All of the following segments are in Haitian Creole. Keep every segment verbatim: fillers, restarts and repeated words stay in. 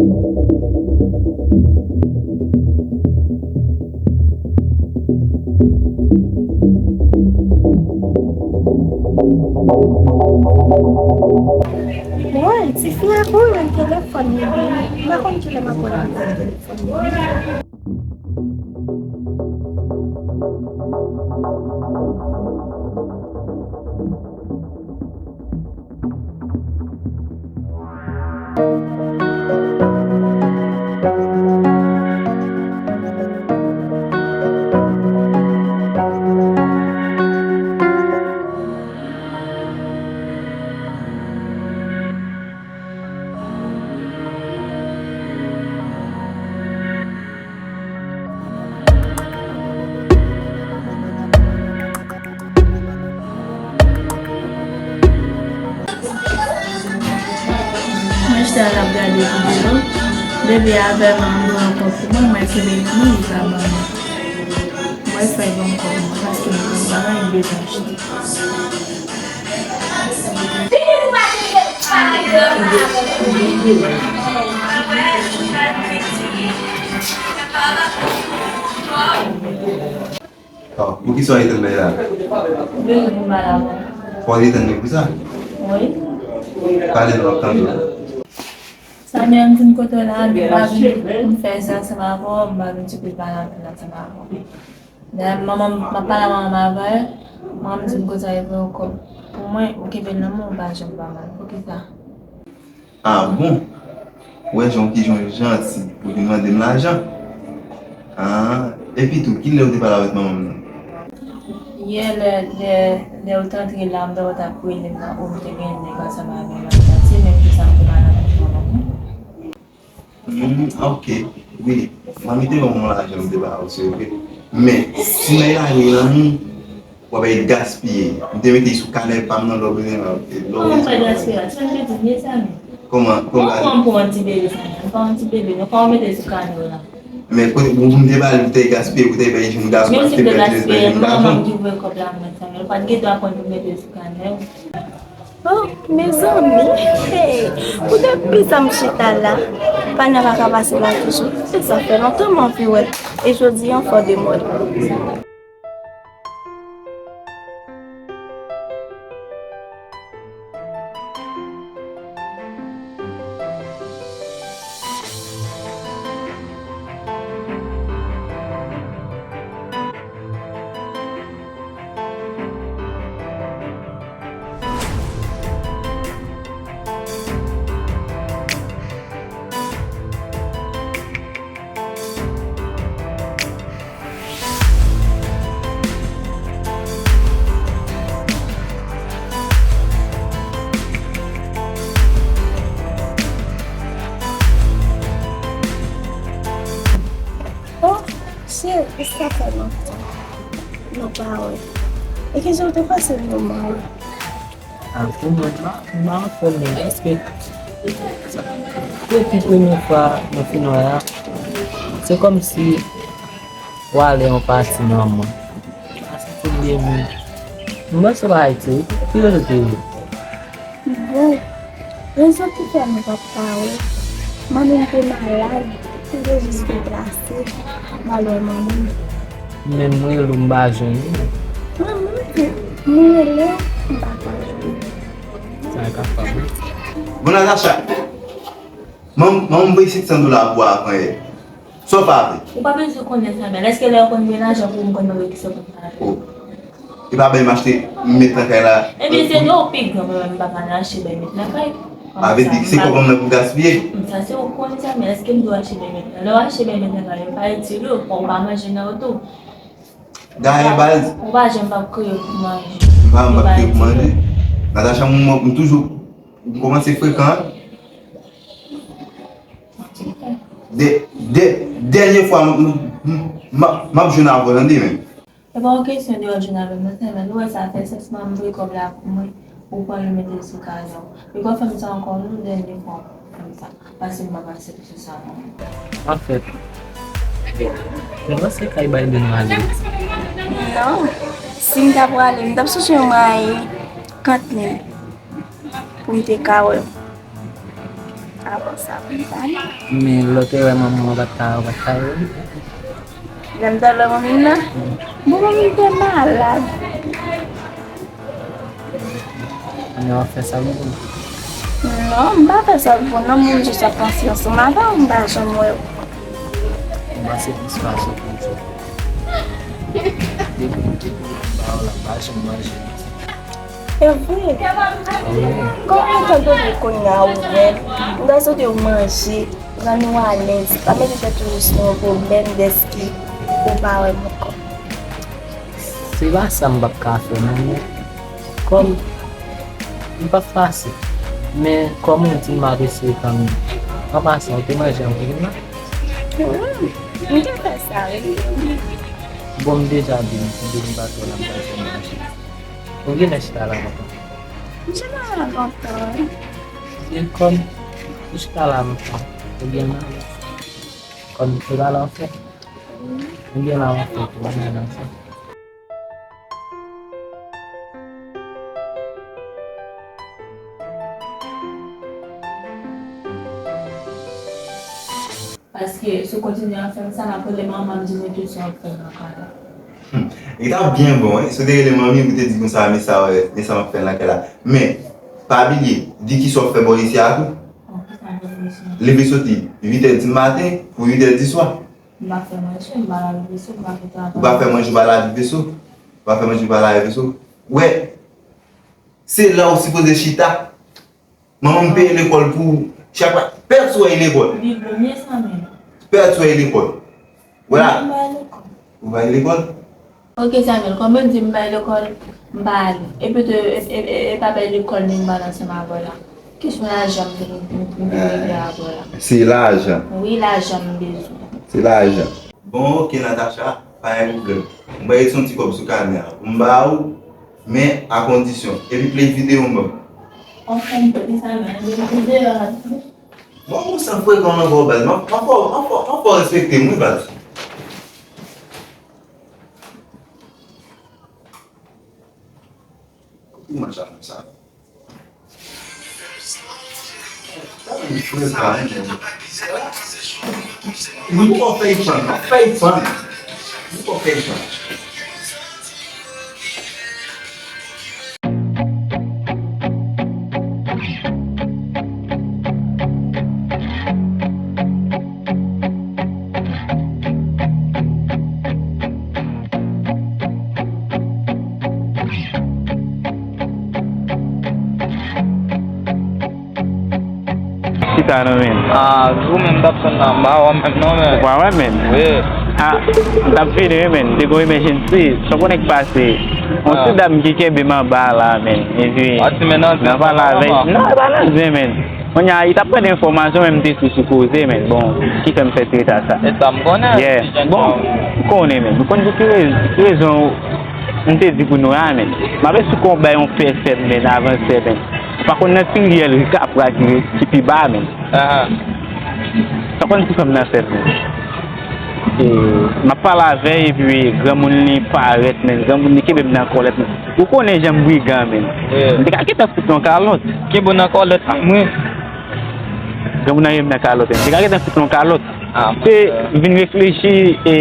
Woy, tifi a ap rann telefòn li wi. M pa konn kilè m ap rann telefòn li. Mwen chita la ap gade videyo. Bebe a fè m ap ban kòb pou mwen, mwen kenbe pou mwen, li pa ban mwen. Mwen fè l ban kòb mwen, paske mwen pa gen bagay m bezwen achte. Oh, poukisa w etenn bagay la? Bezwen pou m pale avè w. Fò w etenn li pou sa? Wi. Pale non, m ap tande w. Samir, m di m kote w la, m pa vin pou m fè zen ansanm avè w, m pa vin ti kout pale anpil ansanm avè w. Dayè, manman m, m ap pale ak manman m avè, manman m di m kote w la, li voye yon kòb pou mwen, ou kenbe l nan men w, ou pa janm ba m l. Poukisa? Ah bon? Ou wè jan w, ki jan w janti, ou vin mande m lajan. Ah, epi tou, kilè ou te pale avèk manman m nan? Yè, lè, lè, lè ou t antre la, m t wè w t ap rele m nan, ou m te gen nèg ansanm avè l, m ap santi, men ki sa m te pale avèk manman m nan. Hmm, ok. Wi, manmi te ban m yon lajan, m te ba w, se vre. Men, si nèg la gen lanmou, w ap gaspiye. M te mete sou kanè pa m nan lè w bezwen, lè w... Kòman w fè gaspiye? Ti moun te di, mezanmi. Kòman, kòman? Kòman pou yon ti bebe sa? Kòman ti bebe? Non, kòman w mete sou kanè w la? Men kote, pou m te ba li, pou te gaspiye, pou te bay jèn gason, menm si m te gaspiye, manman m ki voye kòb la mwen sa, men ou pa t gen dwa konn pou mete sou kanè w. Oh, mezanmi, hey, pou depi sa m chita la, Panya pa ka pase la toujou. E sa fè lontan m anvi wè l. E jodi a, fò de m wè l. Oh, cheri, sa fè lontan nou pa wè. E kijan w te pase moman an? A, pou mwen, m pa, m pa anfòm non, paske depi premye fwa mwen fin wè a, se kòmsi w ale yon pati nan mwen. M pa santi m byen menm. M panse w pa Ayiti, wi. Ki kote w te ye? Bon, rezon ki fè nou pa t ka wè, manmi m te malad, m te jis deplase, m al wè manmi m. Menm mwen, rele w, m pa jwenn ou. Mwen menm tou, m rele w, m pa ka jwenn ou. Sa ka fè, wi. Bon, Natacha, manm, manman m voye senk san dola pou w avan yè. Sa w pa vle? Ou pa bezwen konnen sa, men èske lè yo konn gen lajan pou m konn mande ki sa pou m pa vle? Oh. E pa bay m achte, m met nan kay la. Ebyen, se nou ou pi gran, mwen menm, m pa ka nan achte bay met nan kay. Sa vle di, se kòb manman m nan pou gaspiye? Sa se ou konn sa, men èske m dwe achte bay met nan? Lè w achte bay met nan kay, yo pa itil ou, ou pa manje nan yo tou. Dayè, baz. Ou pa janm p ap kriye pou manje. M pa, m p ap kriye pou manje. Natacha, m, m toujou, m kòmanse frekan. De, de, dènye fwa m, m, m, m ap, m ap jwenn avè w, tande, men. Se pa yon kesyon de w ap jwenn avè m, non, sèlman, nou wè sa fè sans, manman m voye kòb la pou mwen, ou pran l ou mete l sou kanè w. Li pa fè m sa ankò, non, dènye fwa w fè m sa. Pase m pa pase pou se sa, non. Anfèt, mwen panse kay Biden w ale. Non, si m ta prale, m t ap chèche yon mwayen kant mil pou m te ka wè w. Avan sa, m pa nan. Men lè w te wè manman w, ou pa t ka, ou pa t ka wè li? Lè m te wè manmi m nan? Bon, manmi m te malad. Kounye a w ap fè sa pou ou? Non, m pa fè sa pou non, m jis ap panse ansanm avè w, m pa janm wè w. M panse plis pase pou ou. Depi, depi m ba w la, m pa janm manje. E vre? Kòman w ta tande kounye a ou menm? M ta swete w manje, rann ou alèz, pa mete tèt ou jis nan yon pwoblèm dèske ou pa wè m ankò. Se pa sa m p ap ka fè non, men kòm m p ap pase, men kòm ou di m ap eseye kanmenm. An pasan, ou te manje anpil la? Wi, m te fè sa, wi. Bon, m deja di m, di m pa twò la, m pa fè manje. Ou genlè chita la lontan? M chita la lontan, wi. E kòm ou chita la lontan, ou gen nan kòm se pa la w fè? Ou gen la w fè tou, ou gen nan sa. Paske si w kontinye ap fè m sa, m ap rele manman m, di m tout sa w ap fè nan kay la. Hmm. Li t ap byen bon, wi. Si w te rele manmi, pou te di konsa, men sa, men sa m ap fè nan kay la. Men, pa bliye, di kisa w ap fè bò isi a tou. Bon, kisa m ap fè bò isi a? Leve soti uit è di maten pou uit è di swa. M pa fè manje, m pa lave veso, m pa fè travay. Ou pa fè manje, ou pa lave veso. Ou pa fè manje, ou pa lave veso. Wè, se la ou sipoze chita. Manman m peye lekòl pou ou. Chak pa, pèdi sou ay lekòl. Li bon, men sa menm. Pèdi sou ay lekòl. Vwala. M pa lekòl. Ou pa lekòl? Ok, Samuel, kòm yo di m bay lekòl, m pa ale. Epi tou, e, e, e, e pa bay lekòl ni m pral ansanm avè w la. Kesyon lajan m te, m, m, m te regle avè w la. Se lajan. Wi, lajan m bezwen. Se lajan. Bon, ok, Natacha, pa gen pwoblèm. M pral retire yon ti kòb sou kanè a pou m ba ou, men a kondisyon. Epi play videyo m ban m. Ok, m te di sa, men m te deyò a tou. Bon, ou san frekan ankò, baz. M ap, m ap, m ap, m ap fè w respekte m, wi, baz. Kote manch a konsa? Nou poko fè fann, nou fè fann. Nou poko fè fann. Chita non, men. Ah, ou menm t ap tann la, m pa wè w menm non, men. Ou pa wè, men? Wi. Ah, m t ap vini, wi, men. Te gon emergency. Sa w konnen k pase? Yon ti dam ki kenbe m anba la, men. Epi, ah, ti men nan zen, nan pale avè l. Non, e pa nan zen, men. Kounye a, li t ap mande enfòmasyon, men m te sou sou koze, men. Bon, ki fè m fè ti reta sa? E sa m konnen. Yeah. Bon, m konnen, men. M konn pou ki rez-, ki rezon m te di pou nou a, men. M ap esplike w bay yon fè sèt, men, avan sèt, men. Ou pa konn nan ki riyèl Rikapra ki, ki pi ba, men. Ah. Sa konn ti fanm nan fè tou. E, m ap pale avè l, epi granmoun li parèt, men granmoun li kenbe m nan kòlèt, men. Ou konnen jan m brigan, men. Yeah. M te ka gentan fout yon kalòt. Kenbe w nan kòlèt, mwen. Granmoun nan kenbe m nan kalòt, men. M te ka gentan fout yon kalòt. Ah, te vin reflechi, e,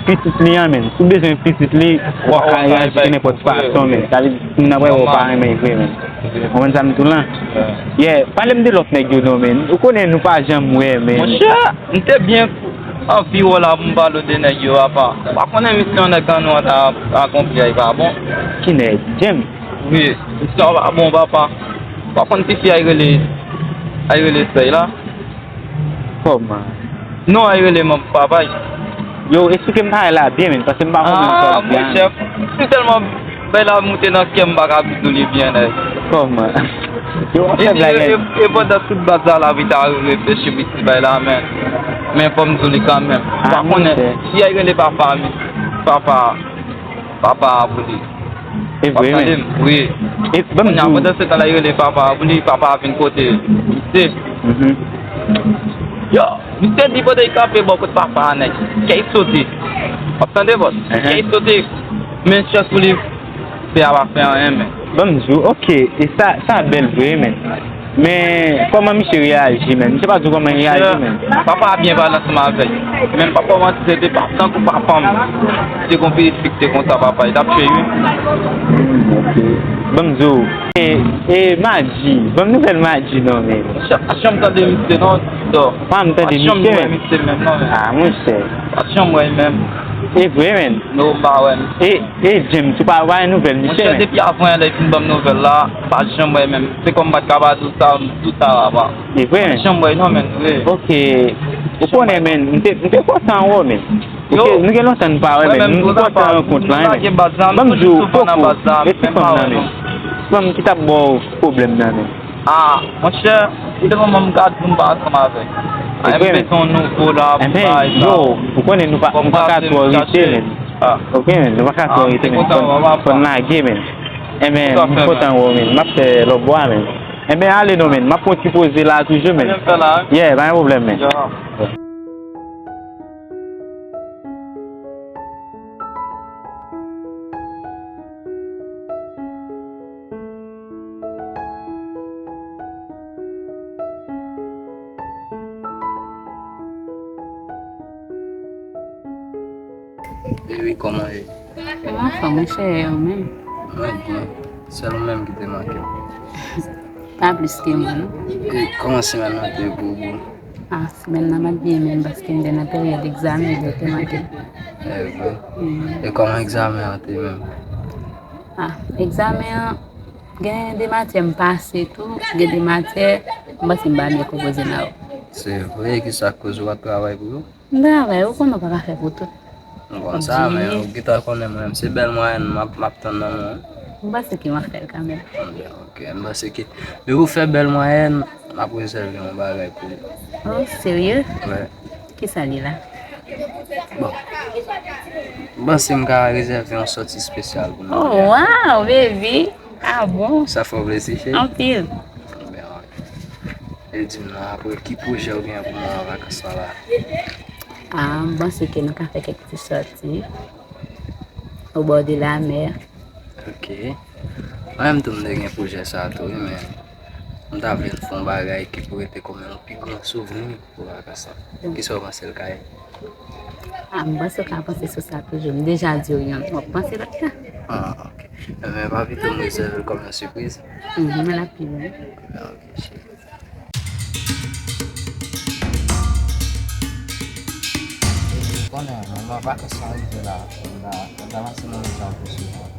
pitit li an, men. Si w bezwen pitit li, w ap ka reyaji nenpòt fason, men. Sa vle di, moun nan pa wè w pa renmen vre, men. Ou konprann sa m di w lan? Yeah, pale m de lòt nèg yo non, men. Ou konnen nou pa janm wè, men. Monchè, m te byen anvi wè w la pou m pale w de nèg yo, apa. Ou pa konnen misyon nèg an nou an ta akonpli a, e pa bon? Ki nèg? James? Wi, misyon an pa bon, papa. Ou pa konn tifi a rele, a rele Sèy la? Kòman? Non, a rele manman papa. Yo, esplike m bagay la byen, men, paske m pa konprann sa w di a, men. Ah, monchè, m tèlman bagay la moute nan kè m, m pa ka di w li byen nèt. Kòman? Yo, w ap fè blag, e, e, e pandan tout baz la, la vi ta reflechi pou ti bagay la, men, men fò m di w li kanmenm. Ou pa konnen, si a rele papa, papa, papa a pou li. E vre, men. W ap tande m? Wi. E, ban m di w. Pandan se tan la, li rele papa a pou li, papa a vin kote misye. Mhm. Yo, misye di pandan li kanpe bò kot papa a, nèg, kè l sote. W ap tande, bòs? Kè l sote. Men chans pou li, se a pa fè anyen, men. Ban m di w, ok, e sa, sa bèl vre, men. Men, kòman misye reyaji, menn? Misye pa di w kòman li reyaji, menn? Papa a byen pale ansanm avè l. Men papa w manti, se te pa tankou papa m. Te gon pede fik te konsa, papa, li t ap tchwe, wi. Hmm, ok. Ban m di w. E, e Madji, ban m nouvèl Madji non, menn. Pa janm tande misye, non, Dò. Pa m tande misye, menn. Pa janm wè misye menm, non, menn. Ah, monchè. Pa janm wè menm. E vre, menn. Non, m pa wè misye. E, e James, ou pa, ou pa gen nouvèl misye, menn? Monchè, depi avan yè lè li fin ban m nouvèl la, pa janm wè menm. Se kòm m pa t ka pa di w sa, m di w sa, papa. E vre, menn? Pa janm wè, non, menn, vre. Ok. Ou konnen, menn, m te, m te kontan wè w, menn. Yo. Ok, nou gen lontan n pa wè, menn. M kontan rankont la, menn. Ban m di w, poko, e ti fanm nan, menn. Ti fanm ki t ap ba w pwoblèm nan, menn. Ah, monchè, ou te konn m gad pou m pa ansanm avèk. Ah, e m bezwen yon nouvo la pou bay sa. Yo, ou konnen nou pa, nou pa ka twò rete, menn. Ok, menn, nou pa ka twò rete, menn. Fò n, fò n lage, menn. Enben, m kontan wè w, menn. M ap fè lòt bwa, menn. Enben, ale non, menn. M ap pran ti poze la toujou, menn. Yeah, pa gen pwoblèm, menn. Baby, kòman ye? Mwen anfòm, monchè, e ou menm? Mwen byen. Sèl ou menm ki te manke m. Pa plis ke mwen, non. E kòman semèn nan te ye pou ou, boo? Ah, semèn nan pa t byen menm, paske m te nan peryòd egzamen, yo te manke m. E vre? E kòman egzamen an te ye menm? Ah, egzamen an, gen de matyè m pase tou, gen de matyè, m panse m pa byen konpoze nan yo. Se vre, kisa k koz ou pa t travay pou yo? M travay, ou konnen w pa ka fè pou tout. M konn sa, men ou gentan konnen mwen menm, se bèl mwayèn m ap, m ap tann nan men w. M panse ke m ap fè l kanmenm. Bon, ok, m panse ke depi w fè bèl mwayèn, m ap rezève yon bagay pou ou. Oh, serye? Wi. Kisa li la? Bon, m panse m ka rezève yon sòti espesyal pou nou. Oh, wow, baby! Ah bon? Sa fè w plezi, cheri? Anpil. Byen, ok. E di m non, apre, ki pwojè w gen pou mwa vakans lan la? Ah, m panse ke nou ka fè kèk ti sòti au bord de la mer. Ok. Mwen menm tou, m te gen pwojè sa a tou, wi, men m ta vle n fè yon bagay ki pou rete kòm yon pi gran souvni pou vakans lan. Kisa w panse l ka ye? Ah, m panse w ka panse sou sa toujou. M deja di w yonn, w ap panse lòt la. Ah, ok. Men pa pito m rezève l kòm yon sipriz? Mhm, men l ap pi byen. Ah, ok, cheri. Konnen, moman vakans lan rive la, m ta, m ta panse nan sa pou souvan.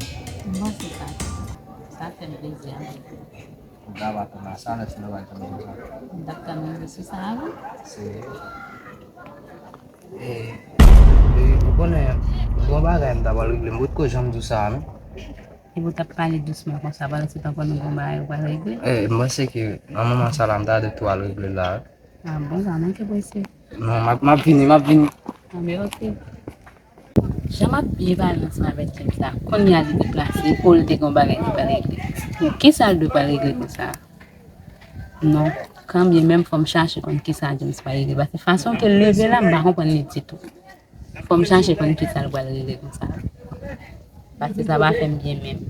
M panse sa tou. Sa fè m plezi anpil. Ou ta va tou nan sa, lè ti nou va tann konsa. M t ap tann ou sou sa a, wi. Se, e, e, ou konnen, gon bagay m ta pral regle, m potko janm di w sa a, non. Epi w t ap pale dousman konsa, pandan se tan konnen gon bagay ou pral regle. E, m panse ke nan moman sa la, m ta de tou al regle l la, wi. Ah bon, pa manke prese. Non, m ap, m ap vini, m ap vini. Ah, men ok. Jan m ap byen pale ansanm avèk James la, kounye a li deplase, pou l te gen yon bagay li pral regle. Bon, kisa l dwe pral regle konsa? Non, kanmenm, fò m chache konn kisa James pral regle. Paske fason ke l leve la, m pa konprann li ditou. Fò m chache konn kisa l pral regle konsa. Paske sa pa fè m byen menm.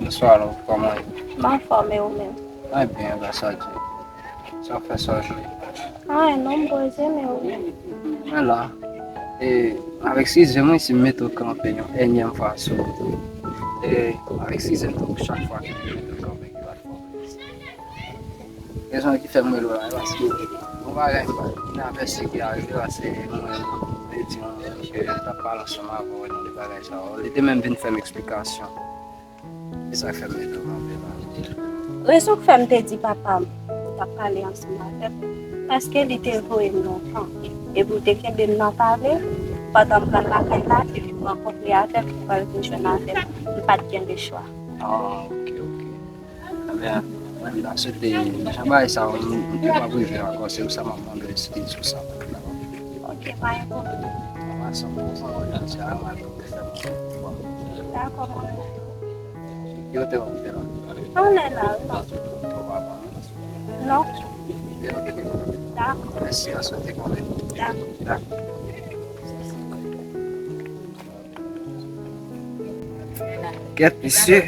Bonswa, love, kòman w ye? M anfòm, e ou menm? Mwen byen, gras a Dye. Sa w fè, sa w jwe? Anyen non, m poze men ou. Mwen la. E, avèk eskize m wi si m mete w kanpe yon ènyèm fwa sou moto. E, avèk eskize m tankou chak fwa ke m mete w kanpe ki pa t fò. Rezon ki fè m rele w la, e paske yon bagay m pa t gen apèsi ki arive, paske mwen te di yon moun ke m t ap pale ansanm avè w, e nan de bagay sa yo. Li te menm vin fè m eksplikasyon. Se sa k fè m mete w kanpe la. Rezon k fè m te di papa m pou w t ap pale ansanm avè m, paske li te voye m lontan. Epi w te kenbe m nan pale, pandan m pral lakay la, epi m rankontre avè l, m pral vin jwenn avè l. M pa t gen lechwa. Ah, ok, ok. Ebyen, M ta swete jan bagay sa yo, m, m te pa prive ankò, se pou sa m ap mande w eskiz pou sa. Ok, pa gen pwoblèm. An pasan, bon, bon, jodi a, m al fè bon. Dakò, mwen. Ki kote w ap fè la? Anlè la, wi. Ou pa ban mwen? Non. Byen, ok. Dakò. Mèsi, an swete konnen. Dakò. Dakò. Kèt, mesye,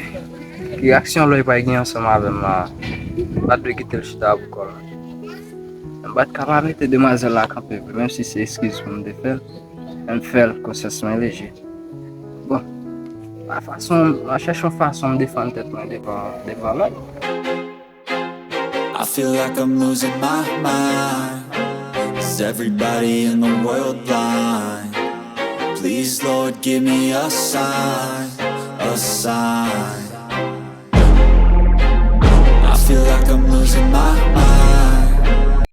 ki reyaksyon Loy pral gen ansanm avè m la? M pa t dwe kite l chita bò kò l. M pa t ka pa mete demwazèl la kanpe vre, menm si se eskiz pou m te fè l. Men m fè l, konsyans mwen leje. Bon, pa fason, m ap chèche yon fason m defann tèt mwen devan, devan Loy. I feel like I'm losing my mind. Is everybody in the world blind? Please, Lord, give me a sign, a sign. I feel like I'm losing my mind.